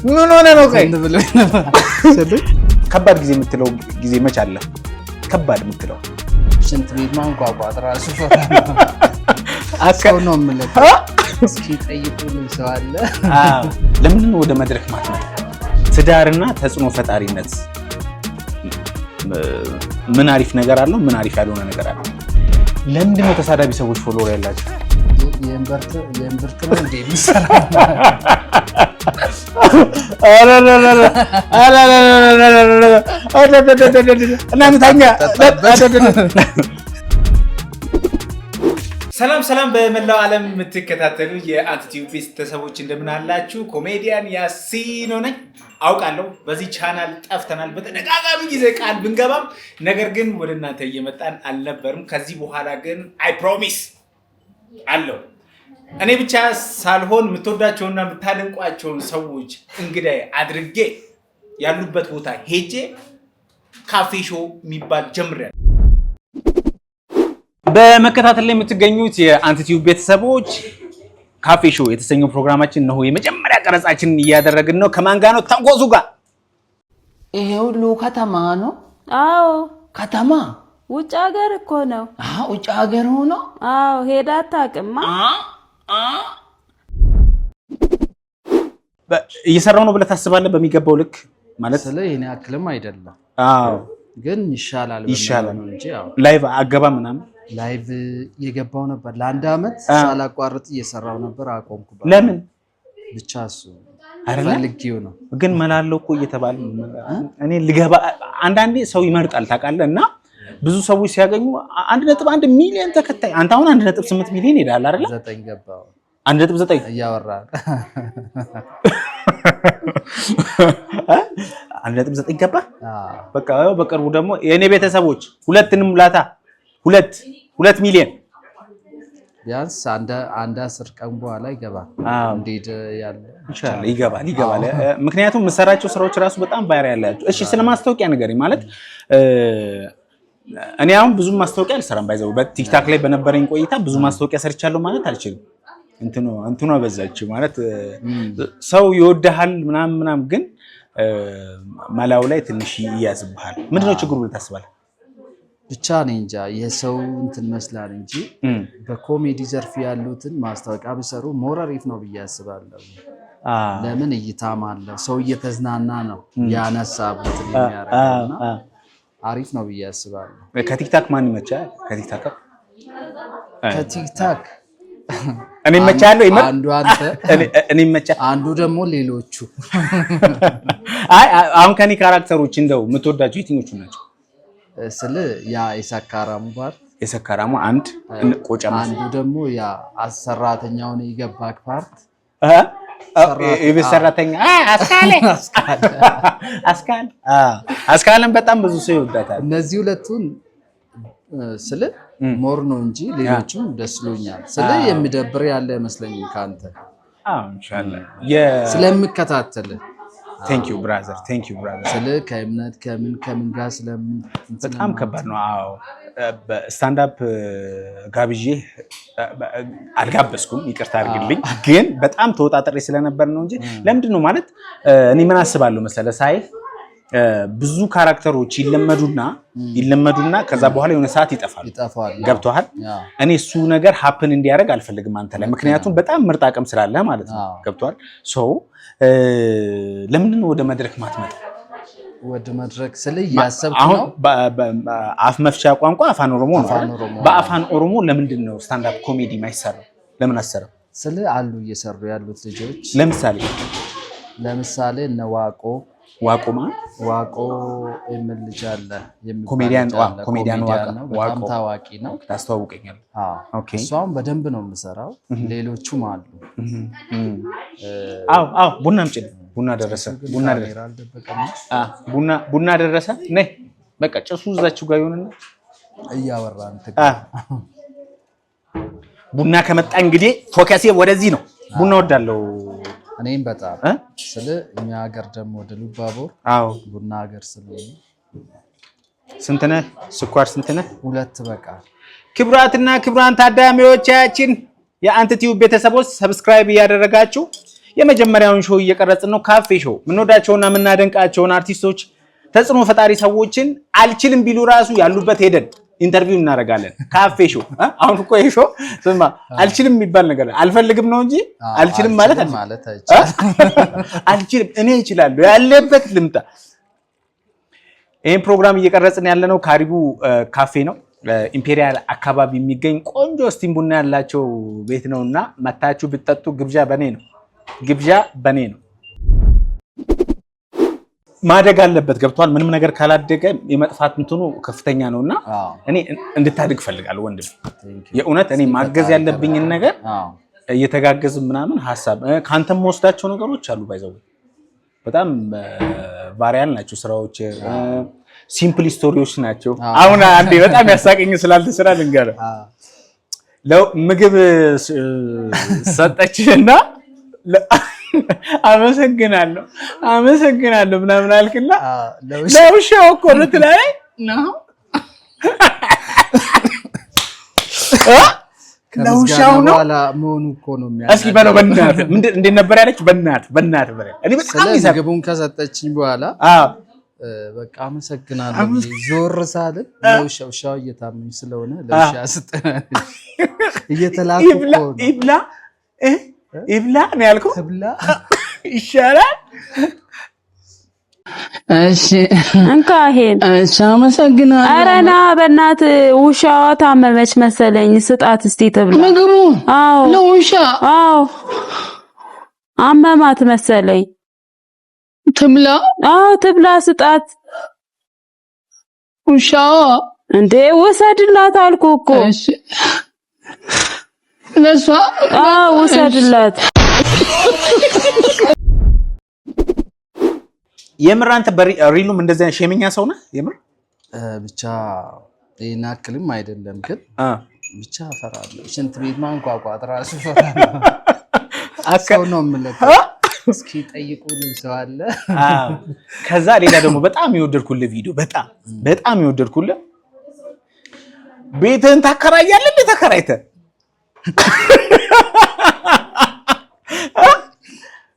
ምን ሆነ ነው? ቆይ፣ ከባድ ጊዜ የምትለው ጊዜ መች አለ? ከባድ የምትለው? ሽንት ቤት ማንቋቋት ራሱ ሰው ነው የምልህ። እስኪ ጠይቁልኝ ሰው አለ። ለምንድን ነው ወደ መድረክ ማትመጣ? ትዳርና ተጽዕኖ ፈጣሪነት ምን አሪፍ ነገር አለው? ምን አሪፍ ያልሆነ ነገር አለው? ለምንድን ነው ተሳዳቢ ሰዎች follower ያላቸው? የእምብርት ነው እንደ የሚሰራ? እናንተኛ። ሰላም ሰላም፣ በመላው ዓለም የምትከታተሉ የአንቲቲዩብ ቤተሰቦች እንደምን አላችሁ? ኮሜዲያን ያሲኖ ነኝ። አውቃለሁ በዚህ ቻናል ጠፍተናል። በተደጋጋሚ ጊዜ ቃል ብንገባም ነገር ግን ወደ እናንተ እየመጣን አልነበርም። ከዚህ በኋላ ግን I promise አለው እኔ ብቻ ሳልሆን የምትወዳቸውና የምታደንቋቸውን ሰዎች እንግዳ አድርጌ ያሉበት ቦታ ሄጄ ካፌ show የሚባል ጀምሬያለሁ። በመከታተል ላይ የምትገኙት የአንቲቲዩብ ቤተሰቦች፣ ካፌ show የተሰኘው ፕሮግራማችን እነሆ የመጀመሪያ ቀረጻችንን እያደረግን ነው። ከማን ጋር ነው? ተንኮሱ ጋር። ይሄ ሁሉ ከተማ ነው። አዎ። ከተማ። ውጭ ሀገር እኮ ነው። ውጭ ሀገር ሆኖ። አዎ፣ ሄዳ አታውቅማ። እየሰራው ነው ብለህ ታስባለህ? በሚገባው ልክ ማለት? ስለ ይሄን ያክልም አይደለም፣ ግን ይሻላል በሚለው ይሻላል። ነው እንጂ ያው። Live አገባ ምናምን? Live የገባው ነበር። ለአንድ አመት ሳላቋርጥ እየሰራው ነበር። አቆምኩ። ለምን? ብቻ እሱ አይደለ? ፈልጌው ነው። ግን መላለው እኮ እየተባለ ነው። እኔ ልገባ አንዳንዴ ሰው ይመርጣል ታውቃለህ። እና ብዙ ሰዎች ሲያገኙ 1.1 ሚሊዮን ተከታይ፣ አንተ አሁን 1.8 ሚሊዮን ሄዳል አይደለ? 9 ገባው። 1.9። እያወራን። 1.9 ገባ። በቃ በቅርቡ ደግሞ የእኔ ቤተሰቦች ሁለት እንሙላታ፣ ሁለት ሁለት ሚሊዮን። ቢያንስ አንድ 10 ቀን በኋላ ይገባል። እንዴት ያለ ኢንሻአላህ ይገባል ይገባል። ምክንያቱም የምሰራቸው ስራዎች ራሱ በጣም viral ያላቸው። እሺ፣ ስለ ማስታወቂያ ንገረኝ። ማለት እኔ አሁን ብዙ ማስታወቂያ አልሰራም። By the way፣ በቲክታክ ላይ በነበረኝ ቆይታ ብዙ ማስታወቂያ ሰርቻለሁ ማለት አልችልም። እንትኑ እንትኑ በዛች ማለት ሰው ይወድሃል ምናምን ምናምን፣ ግን መላው ላይ ትንሽ ይያዝብሃል። ምንድነው ችግሩ ብለህ ታስባለህ? ብቻ እኔ እንጃ፣ የሰው እንትን መስላል እንጂ በኮሜዲ ዘርፍ ያሉትን ማስታወቂያ ቢሰሩ more አሪፍ ነው ብዬ አስባለሁ። ለምን እይታም አለው፣ ሰው እየተዝናና ነው ያነሳበትን የሚያደርገው እና አሪፍ ነው ብዬ አስባለሁ። ከቲክታክ ማን ይመቻል? ከቲክታክ? ከቲክታክ እኔ እመቻለሁ። ይመር አንዱ አንተ፣ እኔ ይመቻል። አንዱ ደግሞ ሌሎቹ። አይ፣ አሁን ከኔ character ኦች እንደው የምትወዳቸው የትኞቹ ናቸው? ስል ያ የሰካራሙ part። የሰካራሙ አንድ ቆጨማ። አንዱ ደግሞ ያ ሰራተኛውን የገባክ part። የቤት ሰራተኛ አስካለ አስካለ አስካለን በጣም ብዙ ሰው ይወዳታል። እነዚህ ሁለቱን ስል more ነው እንጂ ሌሎቹም ደስ ይሉኛል። ስል የሚደብር ያለ አይመስለኝም ከአንተ አዎ፣ ኢንሻአላህ። ስለምከታተል። Thank you brother, thank you brother። ስል ከእምነት ከምን ከምን ጋር ስለምን በጣም ከባድ ነው። አዎ፣ በ stand up ጋብዤ አልጋበዝኩም፣ ይቅርታ አድርግልኝ። ግን በጣም ተወጣጥሬ ስለነበር ነው እንጂ ለምንድን ነው ማለት እኔ ምን አስባለሁ መሰለህ፣ ሳይህ ብዙ character ኦች ይለመዱና ይለመዱና ከዛ በኋላ የሆነ ሰዓት ይጠፋሉ። ይጠፋል። ገብቶሃል? እኔ እሱ ነገር happen እንዲያደርግ አልፈልግም አንተ ላይ፣ ምክንያቱም በጣም ምርጥ አቅም ስላለ ማለት ነው። ገብቶሃል? So ለምንድን ነው ወደ መድረክ ማትመጣው? ወደ መድረክ ስል እያሰብኩ አሁን ነው። አፍ መፍቻ ቋንቋ አፋን ኦሮሞ ነው አፋን አይደል? ኦሮሞ። በአፋን ኦሮሞ ለምንድን ነው stand up comedy ማይሰራው? ለምን አሰራው? ስል አሉ እየሰሩ ያሉት ልጆች። ለምሳሌ? ለምሳሌ እነ ዋቆ። ዋቆማ? ዋቆ የሚል ልጅ አለ የሚባል ኮሜዲያን ልጅ አለ። ኮሜዲያን ዋቆ። ነው፣ በጣም ዋቆ። ታዋቂ ነው። ታስተዋውቀኛለህ? አዎ። እሷም በደንብ ነው የምሰራው። ሌሎቹም አሉ። አዎ አዎ፣ ቡና አምጪልኝ። ቡና ደረሰ። ቡና ደረሰ። ካሜራ አልደበቀም። ቡና ቡና ደረሰ። ነይ በቃ ጭሱ እዛችሁ ጋር ይሆንና እያወራን ቡና ከመጣ እንግዲህ focus ኤ ወደዚህ ነው። ቡና ወዳለው። እኔም በጣም እ? ስለ እኛ ሀገር ደግሞ ወደ ሉባቦር ቡና ሀገር ስለሆነ። ስንት ነህ? ስኳር ስንት ነህ? ሁለት በቃ። ክቡራትና ክቡራን ታዳሚዎቻችን የአንተ ቲዩብ ቤተሰቦች subscribe እያደረጋችሁ የመጀመሪያውን show እየቀረጽን ነው። ካፌ show የምንወዳቸውና የምናደንቃቸውን አርቲስቶች፣ ተጽዕኖ ፈጣሪ ሰዎችን አልችልም ቢሉ ራሱ ያሉበት ሄደን interview እናደርጋለን። ካፌ show። አሁን እኮ ይሄ show ስማ አልችልም የሚባል ነገር አልፈልግም ነው እንጂ አልችልም ማለት ማለት አልችልም። እኔ እችላለሁ ያለበት ልምጣ። ይህን ፕሮግራም እየቀረጽን ያለነው ካሪቡ ካፌ ነው። ኢምፔሪያል አካባቢ የሚገኝ ቆንጆ steam ቡና ያላቸው ቤት ነው እና መታችሁ ብትጠጡ ግብዣ በኔ ነው። ግብዣ በኔ ነው። ማደግ አለበት። ገብቷል። ምንም ነገር ካላደገ የመጥፋት እንትኑ ከፍተኛ ነው እና እኔ እንድታድግ እፈልጋለሁ ወንድም። የእውነት እኔ ማገዝ ያለብኝን ነገር እየተጋገዝን ምናምን ሀሳብ ከአንተም መወስዳቸው ነገሮች አሉ። By the way በጣም viral ናቸው ስራዎች፣ simple story ዎች ናቸው። አሁን አንዴ በጣም ያሳቀኝ ስላልተ ስራ ልንገርህ። ምግብ ሰጠችና አመሰግናለሁ አመሰግናለሁ ምናምን አልክና ለውሻው እኮ ነው ትላለህ። ለውሻው ነው መሆኑ እኮ ነው። እስኪ በለው በእናትህ እንዴት ነበር ያለችው? በእናትህ በእናትህ በለው። እኔ በጣም ምግቡን ከሰጠችኝ በኋላ በቃ አመሰግናለሁ ዞር ሳልል ለውሻ ውሻው እየታመኝ ስለሆነ ለውሻ ስጠናለች። እየተላኩ እኮ ነው። ይብላ ይብላ ነው ያልከው። ይሻላል። እሺ እንካ ይሄን። እሺ አመሰግናለሁ። ኧረ ና በእናትህ፣ ውሻዋ ታመመች መሰለኝ፣ ስጣት እስቲ ትብላ። ምግቡ? አዎ። ለውሻ? አዎ፣ አመማት መሰለኝ። ትብላ? አዎ ትብላ፣ ስጣት። ውሻዋ? እንዴ ውሰድላት አልኩህ እኮ። እሺ ለሷ? አዎ ውሰድላት። የምር አንተ በ real ኡም እንደዚህ አይነት ሼመኛ ሰው ነህ? የምር? ብቻ ይሄን ያክልም አይደለም፣ ግን ብቻ እፈራለሁ። ሽንት ቤት ማንኳኳት ራሱ እፈራለሁ። ሰው ነው የምልከው። እስኪ ጠይቁልኝ ሰው አለ። ከዛ ሌላ ደግሞ በጣም የወደድኩልህ ቪዲዮ፣ በጣም በጣም የወደድኩልህ፣ ቤትህን ታከራያለህ እንዴ? ተከራይተህ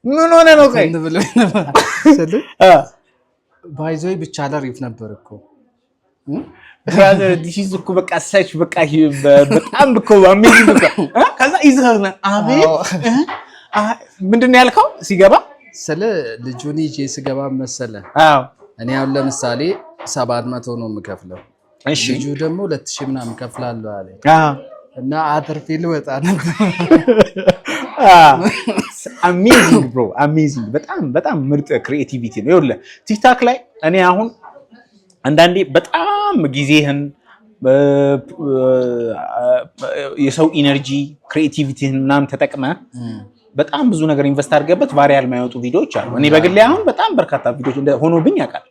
ምን ሆነ ነው? ቆይ By the way ብቻ ለሪፍ ነበር እኮ። Brother, this is እኮ በቃ such በቃ በጣም እኮ amazing እኮ። ከዛ ይዘህ አቤት ምንድን ነው ያልከው ሲገባ? ስለ ልጁን ይዤ ስገባ መሰለ እኔ አሁን ለምሳሌ 700 ነው የምከፍለው። ልጁ ደግሞ 2000 ምናምን ከፍላለሁ አለ እና አትርፌ ልወጣ ነበር። Amazing bro, amazing። በጣም በጣም ምርጥ creativity ነው። ይኸውልህ ቲክታክ ላይ እኔ አሁን አንዳንዴ በጣም ጊዜህን፣ የሰው energy፣ creativity ህን ምናምን ተጠቅመህ በጣም ብዙ ነገር invest አድርገበት viral የማይወጡ ቪዲዮዎች አሉ። እኔ በግሌ አሁን በጣም በርካታ ቪዲዮዎች ሆኖብኝ ያውቃል።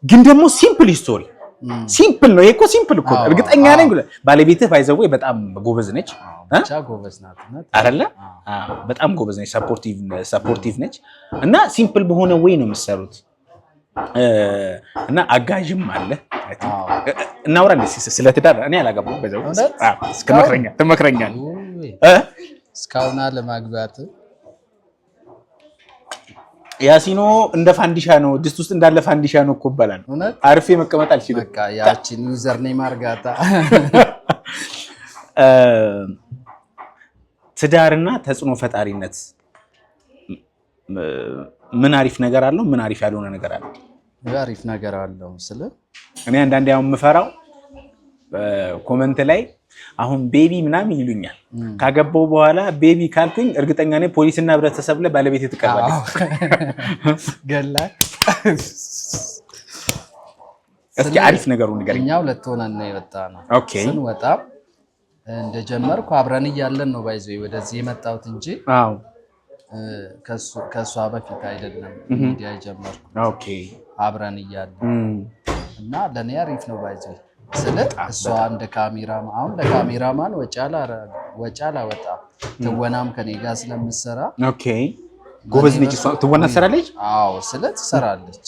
ግን ደግሞ simple story simple ነው። ይሄ እኮ simple እኮ እርግጠኛ ነኝ። ባለቤትህ by the way በጣም ጎበዝ ነች። ብቻ ጎበዝ ናት አይደለ? በጣም ጎበዝ ነች፣ supportive ነች እና simple በሆነ way ነው የምትሰሩት እና አጋዥም አለ። እናውራለን ስለ ትዳር። እኔ አላገባሁም። በዛው ትመክረኛለህ። እስካሁን አለማግባት? ያሲኖ እንደ ፋንዲሻ ነው፣ ድስት ውስጥ እንዳለ ፋንዲሻ ነው እኮ ይባላል። አርፌ መቀመጥ አልችልም። በቃ ያቺን username አርጋታ። ትዳርና ተጽዕኖ ፈጣሪነት ምን አሪፍ ነገር አለው? ምን አሪፍ ያልሆነ ነገር አለው? አሪፍ ነገር አለው ስለ እኔ አንዳንዴ አሁን የምፈራው comment ላይ አሁን baby ምናምን ይሉኛል። ካገባው በኋላ baby ካልኩኝ እርግጠኛ ነኝ ፖሊስና ህብረተሰብ ላይ ባለቤት ትቀርባለች። ገላ እስኪ አሪፍ ነገሩ ንገረኝ። እኛ ሁለት ሆነን ነው የወጣ ነው። ስንወጣ እንደጀመርኩ አብረን እያለን ነው by the way ወደዚህ የመጣሁት እንጂ ከእሷ በፊት አይደለም ሚዲያ የጀመርኩት። አብረን እያለን እና ለእኔ አሪፍ ነው by the way ስለ እሷ እንደ ካሜራ አሁን ለካሜራማን ወጪ አላወጣም። ትወናም ከኔ ጋር ስለምሰራ ጎበዝ ነች። ትወና ትሰራለች? አዎ ስለ ትሰራለች።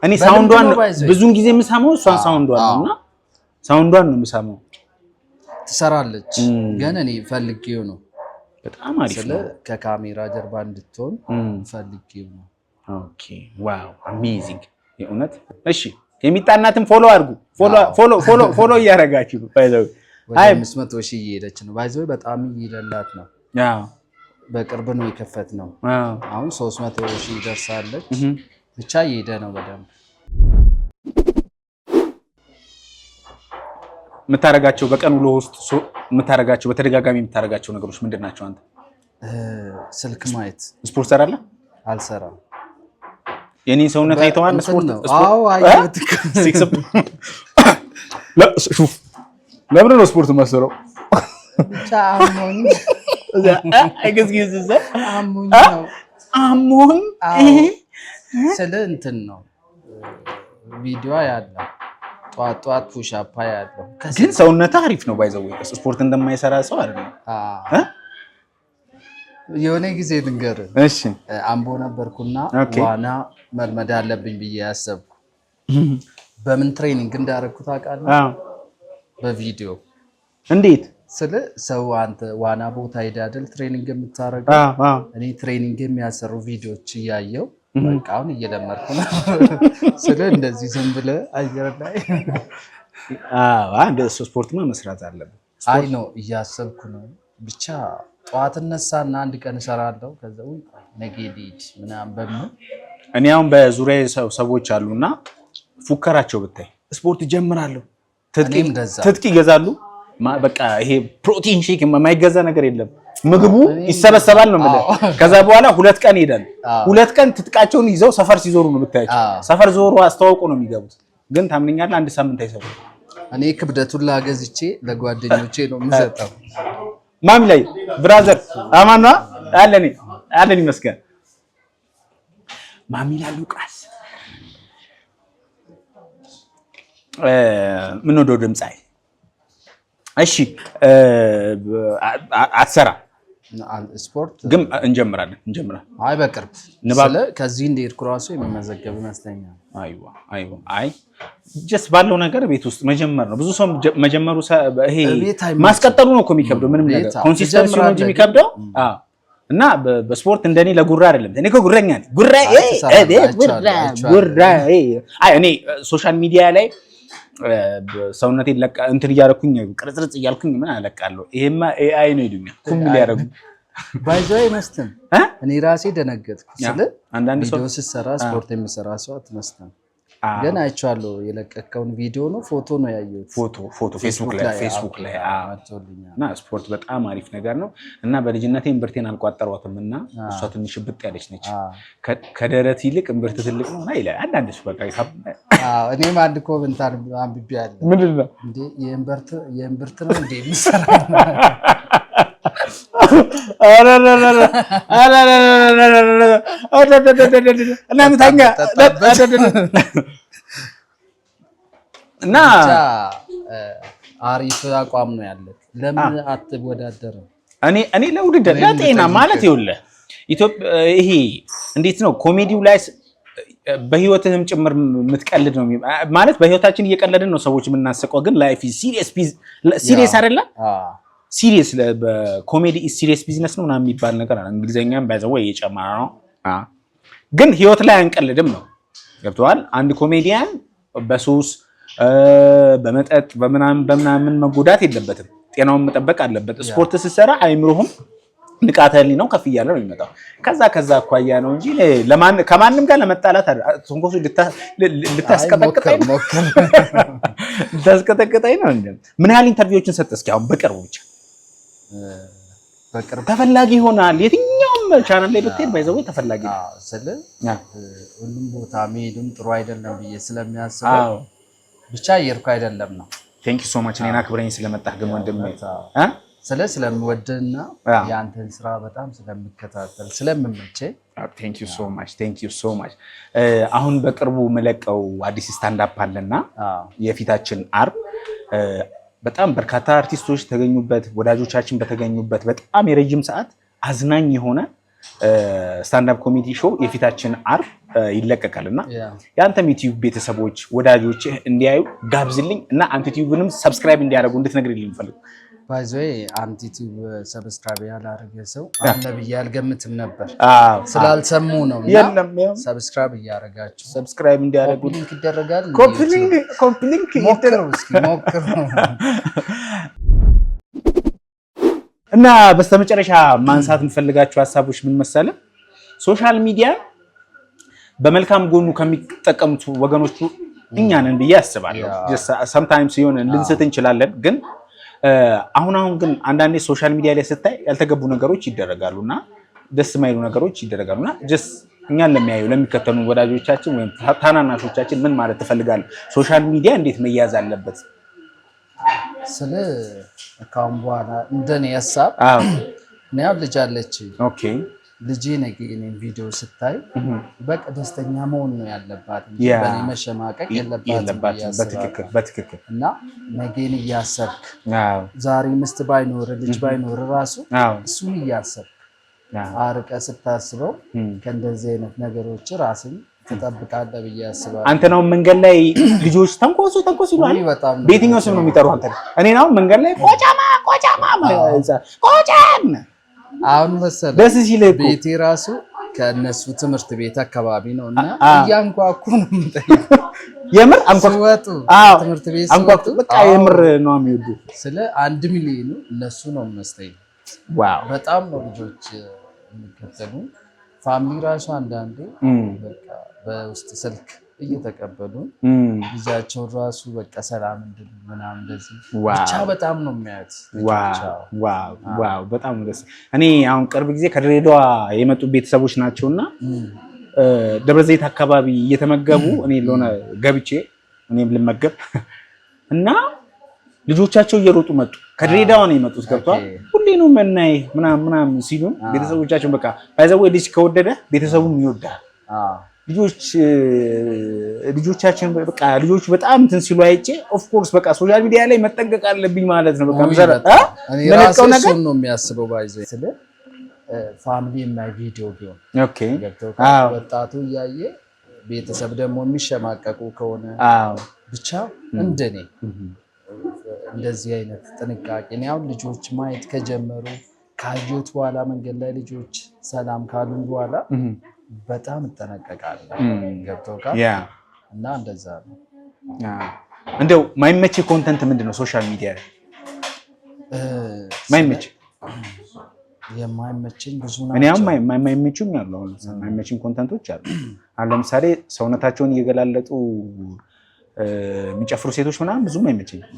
እኔ sound ዷን ብዙውን ጊዜ የምሰማው እሷን sound ዷን ነው እና sound ዷን ነው የምሰማው። ትሰራለች፣ ግን እኔ ፈልጌው ነው። በጣም አሪፍ ስለ ነው። ከካሜራ ጀርባ እንድትሆን ፈልጌው ነው። Okay, wow, amazing የእውነት። እሺ፣ የሚጣናትን follow አድርጉ። Follow, follow, follow, follow እያደረጋችሁ by the way። ወደ አይ 500,000 እየሄደች ነው። By the way በጣም እየሄደላት ነው። በቅርብ ነው የከፈት ነው። አሁን 300,000 ደርሳለች። ብቻ እየሄደ ነው በደንብ። የምታደርጋቸው በቀን ውሎ ውስጥ የምታደርጋቸው፣ በተደጋጋሚ የምታደርጋቸው ነገሮች ምንድን ናቸው? አንተ? ስልክ ማየት። ስፖርት ሰራለህ? አልሰራም። የኔን ሰውነት አይተዋል? እንትን ስፖርት ነው። አዎ፣ አየሁት እኮ። ሹፍ፣ ለምንድን ነው ስፖርት የማሰራው? ብቻ አሞኝ አሞኝ ነው። አሞኝ። አዎ፣ ስለ እንትን ነው፣ ቪዲዮ ያለው ጠዋት ጠዋት push up ያለው። ግን ሰውነትህ አሪፍ ነው። By the way ስፖርት እንደማይሰራ ሰው አይደለም። እ? የሆነ ጊዜ ልንገርህ፣ አምቦ ነበርኩና ዋና መልመድ አለብኝ ብዬ ያሰብኩ በምን training እንዳደረግኩ ታውቃለህ? በቪዲዮ። እንዴት? ስለ ሰው አንተ ዋና ቦታ ሄደህ አይደል training የምታደርገው? አዎ። እኔ training የሚያሰሩ ቪዲዮዎች እያየው በቃ አሁን እየለመድኩ ነው። ስለ እንደዚህ ዝም ብለህ አየር ላይ። አዎ፣ እንደ ስፖርትማ መስራት አለብን። አይ ነው፣ እያሰብኩ ነው። ብቻ ጠዋት እነሳና አንድ ቀን እሰራለሁ። ከዛ ውይ ቆይ ነገ ልሂድ ምናምን በሚል። እኔ አሁን በዙሪያ ሰዎች አሉና ፉከራቸው ብታይ፣ ስፖርት ጀምራለሁ፣ ትጥቅ እኔም እንደዛ። ትጥቅ ይገዛሉ። በቃ ይሄ protein shake የማይገዛ ነገር የለም። ምግቡ ይሰበሰባል ነው የምልህ። ከዛ በኋላ 2 ቀን ይሄዳሉ። 2 ቀን ትጥቃቸውን ይዘው ሰፈር ሲዞሩ ነው የምታያቸው። ሰፈር ዞሮ አስተዋውቆ ነው የሚገቡት። ግን ታምነኛለህ፣ አንድ ሳምንት አይሰሩም። እኔ ክብደቱን ላገዝቼ ለጓደኞቼ ነው የምሰጠው። ማሚ ላይ brother፣ አማን ነው አለን አለን ይመስገን። ማሚላ ሉቃስ ምን ወደው ድምፃዊ። እሺ፣ አትሰራ? ስፖርት ግን እንጀምራለን እንጀምራለን። አይ፣ በቅርብ ንባብ? ስለ ከዚህ እንደሄድኩ ራሱ የመመዘገብ ይመስለኛል። አይዋ አይዋ፣ አይ just ባለው ነገር ቤት ውስጥ መጀመር ነው። ብዙ ሰው መጀመሩ ይሄ ቤት አይመችም። ማስቀጠሉ ነው እኮ የሚከብደው። ምንም ቤት ነገር consistency ነው እንጂ ትጀምራለህ። የሚከብደው። አዎ። እና በስፖርት እንደኔ ለጉራ አይደለም። እኔ እኮ ጉረኛ ነኝ። ጉራ አይ፣ ትሰራለህ። አይቼዋለሁ፣ አይቼዋለሁ። ጉራ። አይ፣ እኔ social media ላይ ሰውነቴን ለቃ እንትን እያደረኩኝ ቅርጽርጽ እያልኩኝ ምን አለቃለሁ። ይሄማ AI ነው ይሉኛል። ኩም ሊያደርጉ By the way አይመስልም። እ? እኔ ራሴ ደነገጥኩ። ስለ አንዳንድ ሰው ቪዲዮ ስትሰራ ስፖርት የሚሰራ ሰው አትመስልም። ግን አይቼዋለሁ። የለቀቀውን ቪዲዮ ነው ፎቶ ነው ያየሁት። ፎቶ ፎቶ ፌስቡክ ላይ ፌስቡክ ላይ፣ አዎ። መጥቶልኛል። እና ስፖርት በጣም አሪፍ ነገር ነው። እና በልጅነቴ እምብርቴን አልቋጠሯትም እና እሷ ትንሽ ብጥ ያለች ነች። ከደረት ይልቅ እምብርት ትልቅ ነው እና ይላል አንዳንድ ሰው በቃ። አዎ፣ እኔም አንድ comment አንብቤያለሁ። ምንድን ነው? እንዴ፣ የእምብርት ነው እንዴ የሚሰራ? እና ምታኛ እና ብቻ አሪፍ አቋም ነው ያለ። ለምን አትወዳደርም? እኔ ለውድድር ለጤና ማለት ይኸውልህ፣ ኢትዮጵያ ይሄ እንዴት ነው፣ ኮሜዲው ላይ በህይወትህም ጭምር የምትቀልድ ነው ማለት፣ በህይወታችን እየቀለድን ነው ሰዎች የምናስቀው፣ ግን life serious አይደለ? Serious comedy serious business ነው ምናምን የሚባል ነገር አለ። እንግሊዝኛም by the way እየጨመረ ነው፣ ግን ህይወት ላይ አንቀልድም ነው። ገብቶሃል? አንድ ኮሜዲያን በሱስ፣ በመጠጥ፣ በምናምን በምናምን መጎዳት የለበትም። ጤናውን መጠበቅ አለበት። ስፖርት ስትሰራ አይምሮህም ንቃተ ህሊናው ከፍ እያለ ነው የሚመጣው። ከዛ ከዛ አኳያ ነው እንጂ ከማንም ጋር ለመጣላት ትንኮሱ ልታስቀጠቅጠኝ ነው፣ ልታስቀጠቅጠኝ ነው። ምን ያህል interview ዎችን ሰጠህ? እስኪ አሁን በቅርቡ ብቻ። በቅርብ ተፈላጊ ይሆናል። የትኛውም ቻናል ላይ ብትሄድ by the way ተፈላጊ ነው። ስል ሁሉም ቦታ መሄዱም ጥሩ አይደለም ብዬ ስለሚያስበው ብቻ እየሄድኩ አይደለም ነው። Thank you so much እኔን አክብረኝ ስለመጣህ ግን ወንድሜ። ስለምወድና የአንተን ስራ በጣም ስለምከታተል ስለምመቸኝ። Thank you so much, thank you so much። አሁን በቅርቡ የምለቀው አዲስ stand-up አለና የፊታችን አርብ በጣም በርካታ አርቲስቶች ተገኙበት፣ ወዳጆቻችን በተገኙበት በጣም የረጅም ሰዓት አዝናኝ የሆነ stand-up comedy show የፊታችን አርብ ይለቀቃል እና የአንተም ዩቲዩብ ቤተሰቦች ወዳጆች እንዲያዩ ጋብዝልኝ እና አንተ ዩቲዩብንም subscribe እንዲያደርጉ እንድትነግርልኝ ፈልጉ። By the way አንቲቲዩብ subscribe ያላደረገ ሰው አለ ብዬ አልገምትም ነበር፣ ስላልሰሙ ነው። የለም። Subscribe እያደረጋችሁ Subscribe እንዲያደርጉ። Link ይደረጋል። Copy link። ሞክሩ እስኪ ሞክሩ። እና በስተመጨረሻ ማንሳት የምፈልጋቸው ሀሳቦች ምን መሰለ፣ social media በመልካም ጎኑ ከሚጠቀሙት ወገኖቹ እኛ ነን ብዬ አስባለሁ። Sometimes የሆነ ልንስት እንችላለን፣ ግን አሁን አሁን ግን አንዳንዴ social media ላይ ስታይ ያልተገቡ ነገሮች ይደረጋሉ እና ደስ የማይሉ ነገሮች ይደረጋሉ። እና just እኛን ለሚያዩ፣ ለሚከተሉ ወዳጆቻችን ወይም ታናናሾቻችን ምን ማለት ትፈልጋለህ? Social media እንዴት መያዝ አለበት? ስለ ካሁን በኋላ እንደኔ ሀሳብ እኔ አሁን ልጅ አለች። ልጄ ነገ የእኔን ቪዲዮ ስታይ በቃ ደስተኛ መሆን ነው ያለባት እንጂ በእኔ መሸማቀቅ የለባትም ብዬ አስባለሁ። በትክክል በትክክል እና ነገን እያሰብክ፣ ዛሬ ምስት ባይኖር፣ ልጅ ባይኖር ራሱ እሱን እያሰብክ አርቀህ ስታስበው ከእንደዚህ አይነት ነገሮች ራስን ትጠብቃለህ ብዬ አስባለሁ። አንተ ነው መንገድ ላይ ልጆች ተንኮሱ ተንኮሱ ይሉሃል። ውይ በጣም ነው። በየትኛው ስም ነው የሚጠሩ አንተ? እኔን አሁን መንገድ ላይ ቆጫማ ቆጫማ ቆጫም። አሁን መሰለህ ደስ ሲልህ እኮ። ቤቴ ራሱ ከእነሱ ትምህርት ቤት አካባቢ ነው እና እያንኳኩ ነው የምጠይቀው። የምር አንኳኩ ሲወጡ፣ ትምህርት ቤት አንኳኩ ሲወጡ። በቃ የምር ነው የሚወዱ። ስለ 1 ሚሊዮኑ እነሱ ነው የሚመስለኝ። በጣም ነው ልጆች የሚከተሉ። Family ራሱ አንዳንዴ በቃ በውስጥ ስልክ እየተቀበሉ ልጃቸውን ራሱ በቃ ሰላም እንድል ምናምን እንደዚህ ብቻ በጣም ነው የሚያዩት ልጆች። Wow፣ በጣም ነው ደስ። እኔ አሁን ቅርብ ጊዜ ከድሬዳዋ የመጡ ቤተሰቦች ናቸውና ደብረ ዘይት አካባቢ እየተመገቡ እኔ ለሆነ ገብቼ እኔም ልመገብ እና ልጆቻቸው እየሮጡ መጡ። ከድሬዳዋ ነው የመጡት። ገብቷል። ሁሌ ነው የምናይህ ምናምን ምናምን ሲሉን ቤተሰቦቻቸውን በቃ by the way ልጅ ከወደደ ቤተሰቡም ይወዳል። ልጆቻችን በቃ ልጆቹ በጣም እንትን ሲሉ አይቼ of course በቃ social media ላይ መጠንቀቅ አለብኝ ማለት ነው። በቃ ውይ በጣም። እኔ ራሴ የምለቀው ነገር እሱን ነው የሚያስበው። By the way ስለ family የማይ ቪዲዮ ቢሆን ገብተው ወጣቱ እያየ ቤተሰብ ደግሞ የሚሸማቀቁ ከሆነ ብቻ እንደኔ እንደዚህ አይነት ጥንቃቄ። እኔ አሁን ልጆች ማየት ከጀመሩ፣ ካየሁት በኋላ፣ መንገድ ላይ ልጆች ሰላም ካሉን በኋላ በጣም እጠነቀቃለሁ። ገብተው እና እንደዛ ነው። እንደው ማይመች content ምንድን ነው? Social media ላይ ማይመች? የማይመቸኝ ብዙ እኔ አሁን ናቸው። የማይመቹኝ አሉ። አሁን ለምሳሌ የማይመቹኝ content ኦች አሉ። አሁን ለምሳሌ ሰውነታቸውን እየገላለጡ የሚጨፍሩ ሴቶች ምናምን ብዙም አይመቸኝም።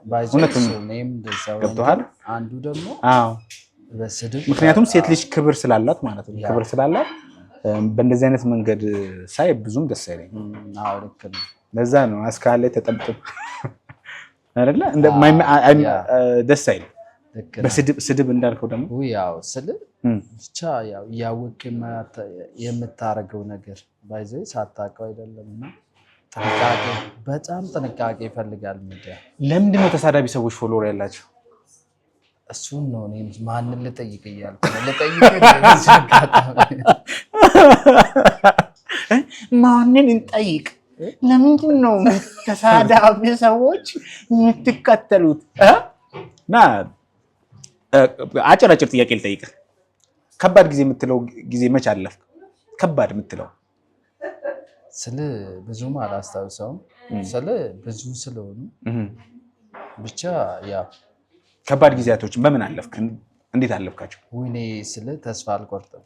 By the way እውነቱን ነው። እኔም እንደዛው ነኝ። ገብቶሃል? አንዱ ደግሞ በስድብ ምክንያቱም ሴት ልጅ ክብር ስላላት ማለት ነው። ክብር ስላላት በእንደዚህ አይነት መንገድ ሳይ ብዙም ደስ አይለኝም። አዎ ልክ ነው። ለዛ ነው አስካል ላይ ተጠምጥም አይደለ እንደ ደስ አይልም። ልክ ነው። በስድብ ስድብ እንዳልከው ደግሞ ውይ ያው ስል ብቻ ያው እያወቅ የምታደርገው ነገር by the way ሳታውቀው አይደለም እና ጥንቃቄ፣ በጣም ጥንቃቄ ይፈልጋል ሚዲያ። ለምንድን ነው ተሳዳቢ ሰዎች follower ያላቸው? እሱን ነው እኔም ማንን ልጠይቅ እያልኩ ነው። ልጠይቅ በዚህ አጋጣሚ። ማንን እንጠይቅ? ለምንድን ነው ተሳዳቢ ሰዎች የምትከተሉት? እና አጭር አጭር ጥያቄ ልጠይቅህ። ከባድ ጊዜ የምትለው ጊዜ መች አለፍክ? ከባድ የምትለው? ስል ብዙም አላስታውሰውም። ስል ብዙ ስለሆኑ ብቻ ያው ከባድ ጊዜያቶችን በምን አለፍክ? እንዴት አለፍካቸው? ወይኔ ስል ተስፋ አልቆርጥም።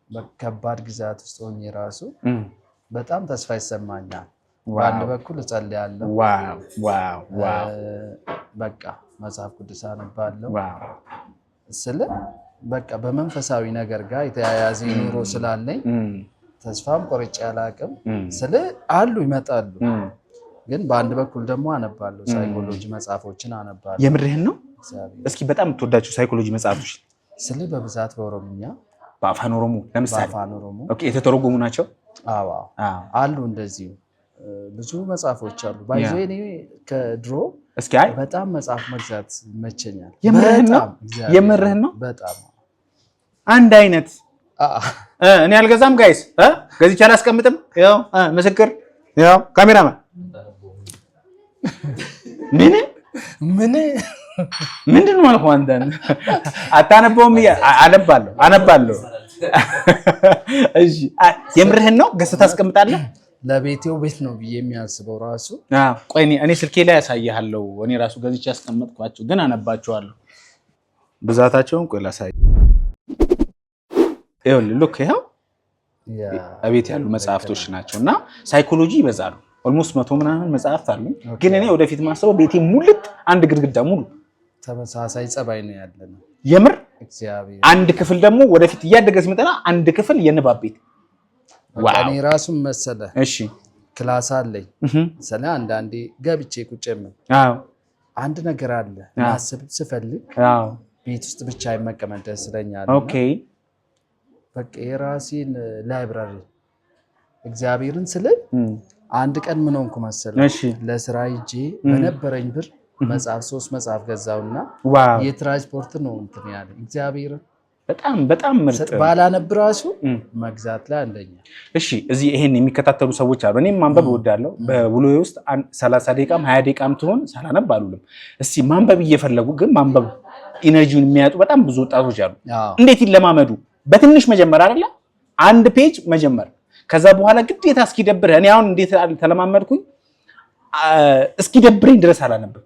በከባድ ጊዜያት ውስጥ ሆኜ ራሱ በጣም ተስፋ ይሰማኛል። በአንድ በኩል እጸልያለሁ፣ በቃ መጽሐፍ ቅዱስ አነባለሁ። ስል በቃ በመንፈሳዊ ነገር ጋር የተያያዘ ኑሮ ስላለኝ ተስፋም ቆርጬ አላውቅም። ስል አሉ ይመጣሉ፣ ግን በአንድ በኩል ደግሞ አነባለሁ፣ ሳይኮሎጂ መጽሐፎችን አነባለሁ። የምርህን ነው? እግዚአብሔር። እስኪ በጣም የምትወዳቸው ሳይኮሎጂ መጽሐፎች? ስል በብዛት በኦሮምኛ። በአፋን ኦሮሞ ለምሳሌ? በአፋን ኦሮሞ። Okay፣ የተተረጎሙ ናቸው? አዎ አሉ፣ እንደዚሁ ብዙ መጽሐፎች አሉ። By the way እኔ ከድሮ እስኪ አይ በጣም መጽሐፍ መግዛት ይመቸኛል። የምርህን ነው? በጣም እግዚአብሔር። የምርህን ነው? በጣም። አንድ አይነት እኔ አልገዛም guys፣ ገዝቼ አላስቀምጥም። ያው ምስክር፣ ያው ካሜራማን ምን ምን ምንድን ነው አልኩህ። አንተን አታነበውም? አነባለሁ አነባለሁ። እሺ የምርህን ነው? ገዝተህ ታስቀምጣለህ? ለቤቴው ቤት ነው ብዬ የሚያስበው ራሱ። ቆይ እኔ ስልኬ ላይ ያሳይሃለሁ። እኔ ራሱ ገዝቼ ያስቀመጥኳቸው ግን አነባቸዋለሁ። ብዛታቸውን ቆይ ላሳይ። ይኸውልህ look፣ ይኸው እቤት ያሉ መጽሐፍቶች ናቸው እና psychology ይበዛሉ። Almost 100 ምናምን መጽሐፍት አሉ። ግን እኔ ወደፊት ማስበው ቤቴ ሙልት አንድ ግድግዳ ሙሉ። ተመሳሳይ ጸባይ ነው ያለነው። የምር። እግዚአብሔር። አንድ ክፍል ደግሞ ወደፊት እያደገ ሲመጣ አንድ ክፍል የንባብ ቤት። እኔ ራሱን መሰለ class አለኝ ስለ አንዳንዴ ገብቼ ቁጭ የምል አንድ ነገር አለ፣ ማሰብ ስፈልግ ቤት ውስጥ ብቻ መቀመጥ ደስ ይለኛል። በቃ የራሴን library እግዚአብሔርን ስል አንድ ቀን ምን ሆንኩ መሰለህ? ለስራ ሂጄ በነበረኝ ብር መጽሐፍ ሶስት መጽሐፍ ገዛውና የትራንስፖርት ነው እንትን ያለ እግዚአብሔርን። በጣም በጣም ምርጥ። ባላነብ ራሱ መግዛት ላይ አንደኛ። እሺ፣ እዚህ ይሄን የሚከታተሉ ሰዎች አሉ። እኔም ማንበብ እወዳለሁ። በውሎዬ ውስጥ 30 ደቂቃም 20 ደቂቃም ትሆን ሳላነብ አልውልም። እስቲ ማንበብ እየፈለጉ ግን ማንበብ energy ውን የሚያጡ በጣም ብዙ ወጣቶች አሉ። እንዴት ይለማመዱ? በትንሽ መጀመር አይደለ? አንድ page መጀመር፣ ከዛ በኋላ ግዴታ እስኪደብርህ። እኔ አሁን እንዴት ተለማመድኩኝ? እስኪደብረኝ ድረስ አላነብም።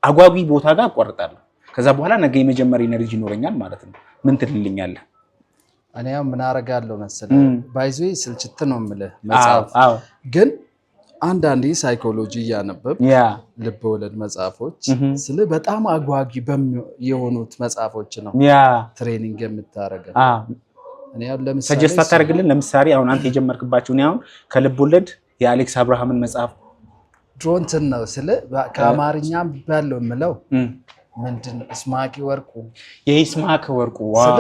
አጓጊ ቦታ ጋር አቋርጣለሁ። ከዛ በኋላ ነገ የመጀመር energy ይኖረኛል ማለት ነው። ምን ትልልኛለህ? እኔ ያው ምን አደርጋለሁ መሰለህ፣ by the way ስልችት ነው የምልህ መጽሐፍ፣ ግን አንዳንዴ psychology እያነበብ ልብ ወለድ መጽሐፎች ስለ በጣም አጓጊ የሆኑት መጽሐፎች ነው training የምታደርገው። እኔ አሁን ለምሳሌ suggest አታደርግልን? ለምሳሌ አሁን አንተ የጀመርክባቸው፣ እኔ አሁን ከልብ ወለድ የአሌክስ አብርሃምን መጽሐፍ። ድሮ እንትን ነው ስለ ከአማርኛ ባለው የምለው ምንድን ነው እስማቂ ወርቁ። የይስማዕከ ወርቁ። ስለ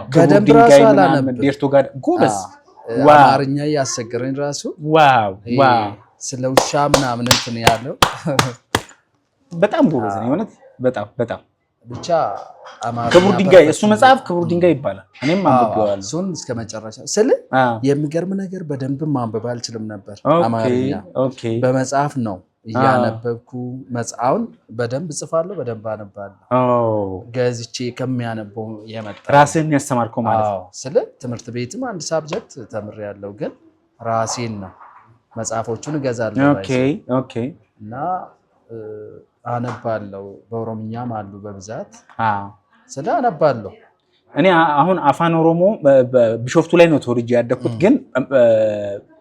ክቡር በደንብ ድንጋይ ራሱ ምናምን አላነብም። ዴርቶ ጋር ጎበዝ። አማርኛ እያስቸገረኝ ራሱ ይሄ ስለ ውሻ ምናምን እንትን ያለው። በጣም ጎበዝ ነው የእውነት፣ በጣም በጣም። ብቻ አማርኛ ክቡር ድንጋይ እሱ perfect። መጽሐፍ ክቡር ድንጋይ ይባላል። እኔም አንብቤዋለሁ። እሱን እስከ መጨረሻ ስል የሚገርም ነገር በደንብ ማንበብ አልችልም ነበር አማርኛ። በመጽሐፍ ነው እያነበብኩ፣ መጽሐውን በደንብ እጽፋለሁ፣ በደንብ አነባለሁ። ገዝቼ ከሚያነበው የመጣ። ራስህን ያስተማርከው ማለት ነው። አዎ፣ ስለ ትምህርት ቤትም አንድ subject ተምሬያለሁ፣ ግን ራሴን ነው መጽሐፎቹን እገዛለሁ እና አነባለሁ። በኦሮምኛም አሉ በብዛት፣ ስለ አነባለሁ። እኔ አሁን አፋን ኦሮሞ ቢሾፍቱ ላይ ነው ተወልጄ ያደግኩት፣ ግን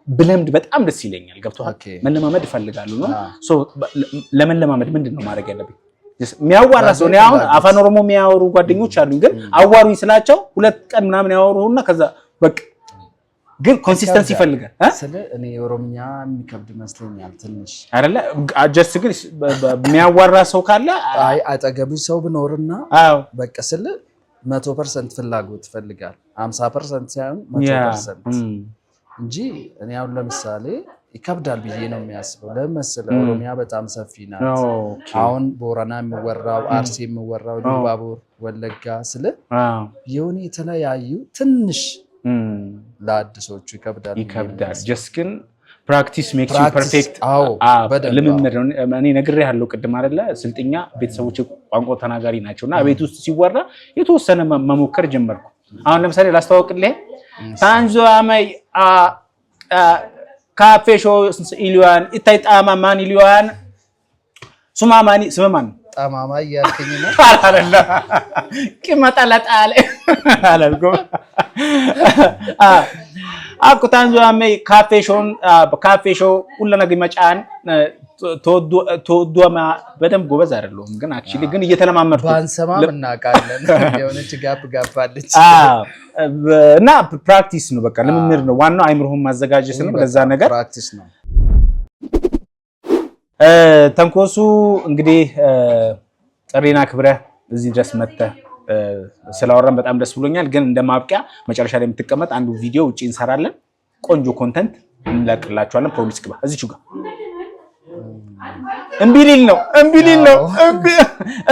ብለምድ በጣም ደስ ይለኛል። ገብቶሃል? መለማመድ እፈልጋለሁ ነው። So ለመለማመድ ምንድን ነው ማድረግ ያለብኝ? የሚያዋራ ሰው፣ እኔ አሁን አፋን ኦሮሞ የሚያወሩ ጓደኞች አሉኝ፣ ግን አዋሩኝ ስላቸው 2 ቀን ምናምን ያወሩና ከዛ በቃ። ግን consistency ይፈልጋል እ? ስለ እኔ የኦሮምኛ የሚከብድ ይመስለኛል ትንሽ። አይደለ? Just ግን የሚያዋራ ሰው ካለ። አይ፣ አጠገቡ ሰው ብኖርና በቃ ስል 100% ፍላጎት ይፈልጋል። 50% ሳይሆን 100% እንጂ እኔ አሁን ለምሳሌ ይከብዳል ብዬ ነው የሚያስበው። ለምን መሰለህ? ኦሮሚያ በጣም ሰፊ ናት። አሁን ቦረና የሚወራው፣ አርሲ የሚወራው፣ ኢሉባቡር፣ ወለጋ ስለ የሆነ የተለያዩ ትንሽ ለአዲሶቹ ይከብዳል ብዬ ነው ይከብዳል። የማስበው። Just ግን practice makes you practice፣ perfect። አዎ፣ በደንብ። ልምምድ ነው። እኔ ነግሬሃለሁ ቅድም አይደለ? ስልጥኛ ቤተሰቦች ቋንቋ ተናጋሪ ናቸው እና ቤት ውስጥ ሲወራ የተወሰነ መሞከር ጀመርኩ። አሁን ለምሳሌ ላስተዋውቅልህ፣ ታንዞ አመይ ካፌሾ ኢሊዋን ኢታይ ጣማ ማን ኢሊዋን ሱማ ማኒ ስም ማን ነው? ጠማማ እያልከኝ ነው። አይደለም፣ ቅመጠለጣለ አላልኩም። አኩ ታንዞ አመይ ካፌሾን ካፌሾ ሁለ መጫን ተወዷማ በደንብ ጎበዝ አይደለሁም፣ ግን actually ግን እየተለማመድኩ። ባንሰማም እናውቃለን። የሆነች gap gap አለች። እና practice ነው፣ በቃ ልምምድ ነው ዋናው፣ አይምሮህን ማዘጋጀት ነው ለዛ ነገር። Practice ነው። ተንኮሱ እንግዲህ ጥሪና ክብረህ እዚህ ድረስ መጥተህ ስላወራን በጣም ደስ ብሎኛል። ግን እንደ ማብቂያ መጨረሻ ላይ የምትቀመጥ አንዱ ቪዲዮ ውጭ እንሰራለን። ቆንጆ content እንለቅላችኋለን። Promise ግባ እዚቹ ጋር። እምቢ ሊል ነው፣ እምቢ ሊል ነው፣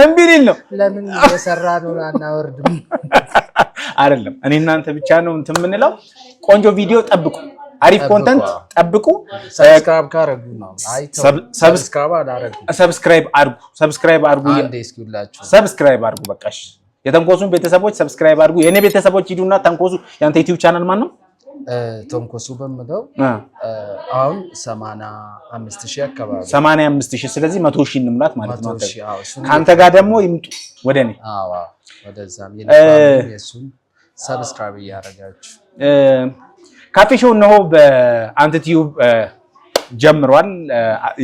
እምቢ ሊል ነው። ለምን የሰራ ነው አናወርድም? አይደለም፣ እኔ እናንተ ብቻ ነው እንትን የምንለው። ቆንጆ ቪዲዮ ጠብቁ። አሪፍ content ጠብቁ። Subscribe ካረጉ ነው። Subscribe አላረጉ። Subscribe አድርጉ። Subscribe አድርጉ። አንዴ እስኪ ሁላችሁ Subscribe አድርጉ። በቃሽ። የተንኮሱን ቤተሰቦች subscribe አድርጉ። የእኔ ቤተሰቦች ሂዱና ተንኮሱ። ያንተ YouTube channel ማን ነው? ተንኮሱ በምለው አሁን 85,000 አካባቢ። 85,000። ስለዚህ 100,000 እንሙላት ማለት ነው። 100,000፣ አዎ፣ እሱን ከአንተ ጋር ደግሞ ይምጡ ወደ እኔ። አዎ፣ ወደዛም የእሱን subscribe እያደረጋችሁ። ካፌ show እነሆ በአንተ ቲዩብ ጀምሯል።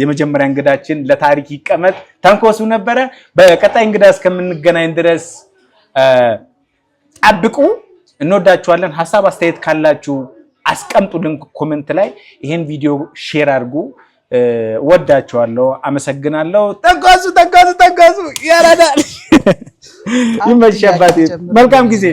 የመጀመሪያ እንግዳችን ለታሪክ ይቀመጥ ተንኮሱ ነበረ። በቀጣይ እንግዳ እስከምንገናኝ ድረስ ጠብቁ። እንወዳችኋለን። ሀሳብ አስተያየት ካላችሁ አስቀምጡልን comment ላይ። ይሄን ቪዲዮ share አድርጉ። እወዳችኋለሁ። አመሰግናለሁ። ተንኮሱ፣ ተንኮሱ፣ ተንኮሱ ያራዳል። ይመችሽ አባቴ። መልካም ጊዜ።